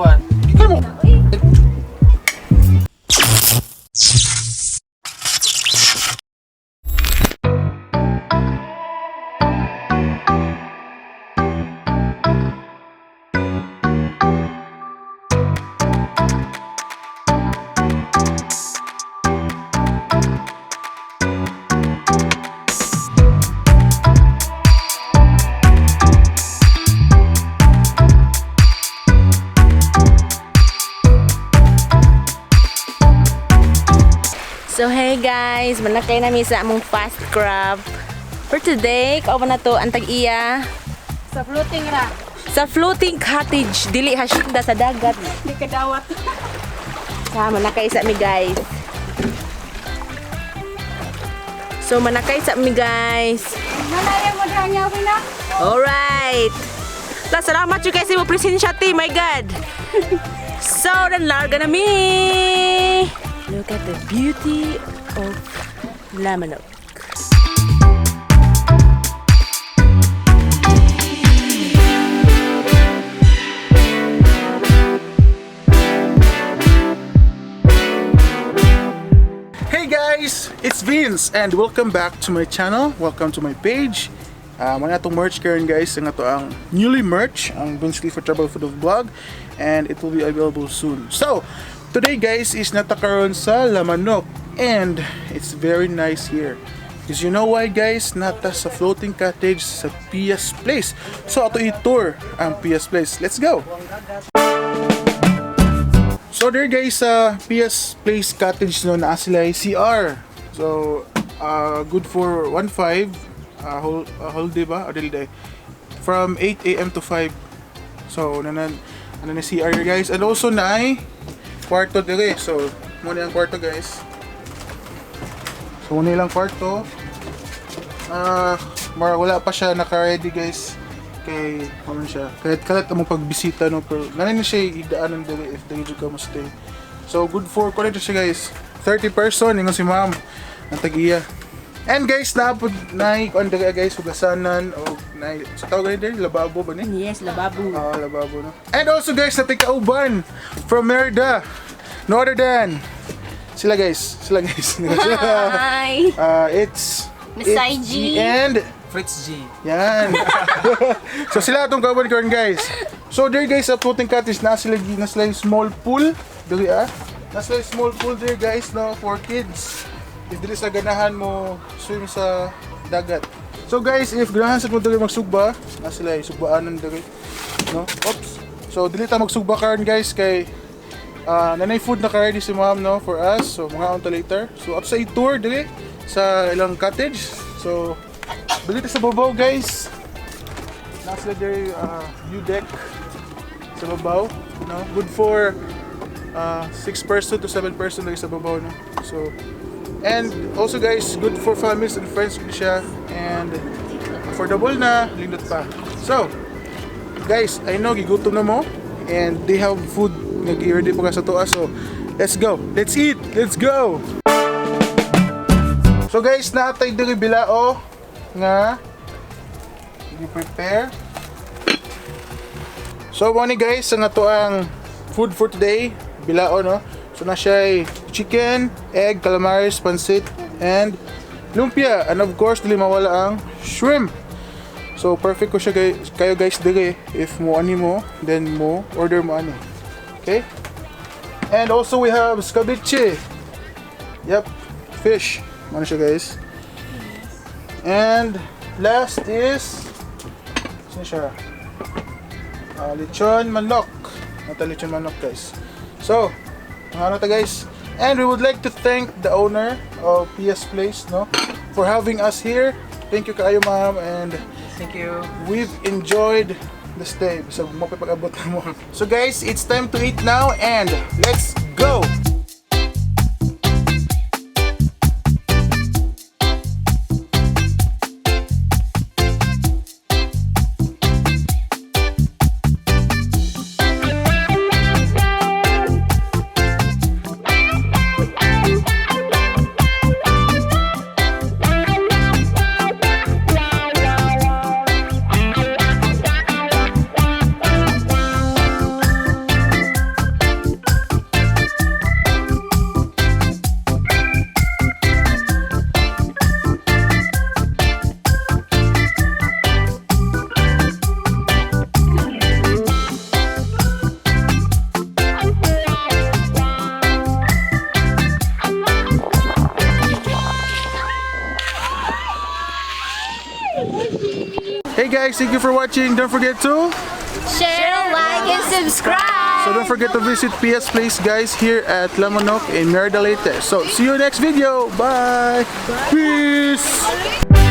Kuan. Ikaw mo. So hey guys, manakay nami sa among fast craft. For today, kauban na to ang tag-iya Sa floating ra. sa floating cottage, dili hasyenda sa dagat. Di ka dawat. Sa manakay sa mi, guys. So manakay sa mi, guys. Nanaya mo dra niya na. Alright. La, salamat you guys sa imong presensya ti, my God. So, then larga na mi. Look at the beauty of Lamanok. Hey guys, it's Vince and welcome back to my channel. Welcome to my page. Mga atong merch karon guys, ang ato ang newly merch, ang Vince Lee for Travel Food of Vlog, and it will be available soon. So, today guys is nata karon sa Lamanok and it's very nice here. Because you know why guys, nata sa floating cottage sa Pia's Place. So ato i-tour ang Pia's Place. Let's go! So there guys, sa PS Place Cottage no, naa sila ay CR. So good for 1.5 whole day ba? O dili day. From 8 a.m. to 5. So nanan ano na CR guys. And also na ay kwarto dire. So mo na ang kwarto guys. So mo na ilang kwarto. Ah, wala pa siya naka-ready guys kay ano siya kahit kalat among pagbisita no, pero nanay na siya igdaanan diri if diri jud ka mo stay. So good for kuno siya guys, 30 person ingon si ma'am ang tag-iya. And guys, naapod nay kuan diri guys, hugasanan o nay sa tawag gani diri, lababo ba ni? Yes, lababo. Ah, lababo no. And also guys, natay kauban from Merida, no other than sila guys, sila guys. Hi! It's Miss it's IG. And Fritz G. Yan. So sila atong kauban karon guys. So there guys, sa floating cottage na sila yung small pool diri ah. Na sila yung small pool there guys no, for kids. If dili sa ganahan mo swim sa dagat. So guys, if ganahan sa mo diri magsugba, na sila yung sugbaanan diri no. Oops. So dili ta magsugba karon guys kay nanay food na ka-ready si ma'am no for us. So mga unta later. So up sa i-tour diri sa ilang cottage. So dili ta sa babaw guys. Nasa there view deck sa babaw, no? Good for 6 person to 7 person diri sa babaw, no? So and also guys, good for families and friends gud siya and affordable na, lindot pa. So, guys, I know gigutom na mo and they have food nag-ready pa ka sa tuwa. So, let's go. Let's eat. Let's go. So guys, naatay diri bilao nga i-prepare. So mo ni guys, ang ato ang food for today, bilao no. So na siya chicken, egg, calamaris, pancit, and lumpia. And of course, dili mawala ang shrimp. So perfect ko siya guys, kayo guys diri if mo ani mo, then mo order mo ani. Okay? And also we have scabiche. Yep, fish. Ano siya guys? And last is sino siya? Lechon manok. Nata lechon manok guys. So, mga ano ta guys. And we would like to thank the owner of PS Place no for having us here. Thank you kaayo ma'am and Thank you. We've enjoyed the stay. So, mapipag-abot na mo. So guys, it's time to eat now and let's go! guys, thank you for watching. Don't forget to Share, like, and subscribe. So don't forget to visit PS Place, guys, here at Lamanok in Merida Leyte. So see you next video. Bye. Peace.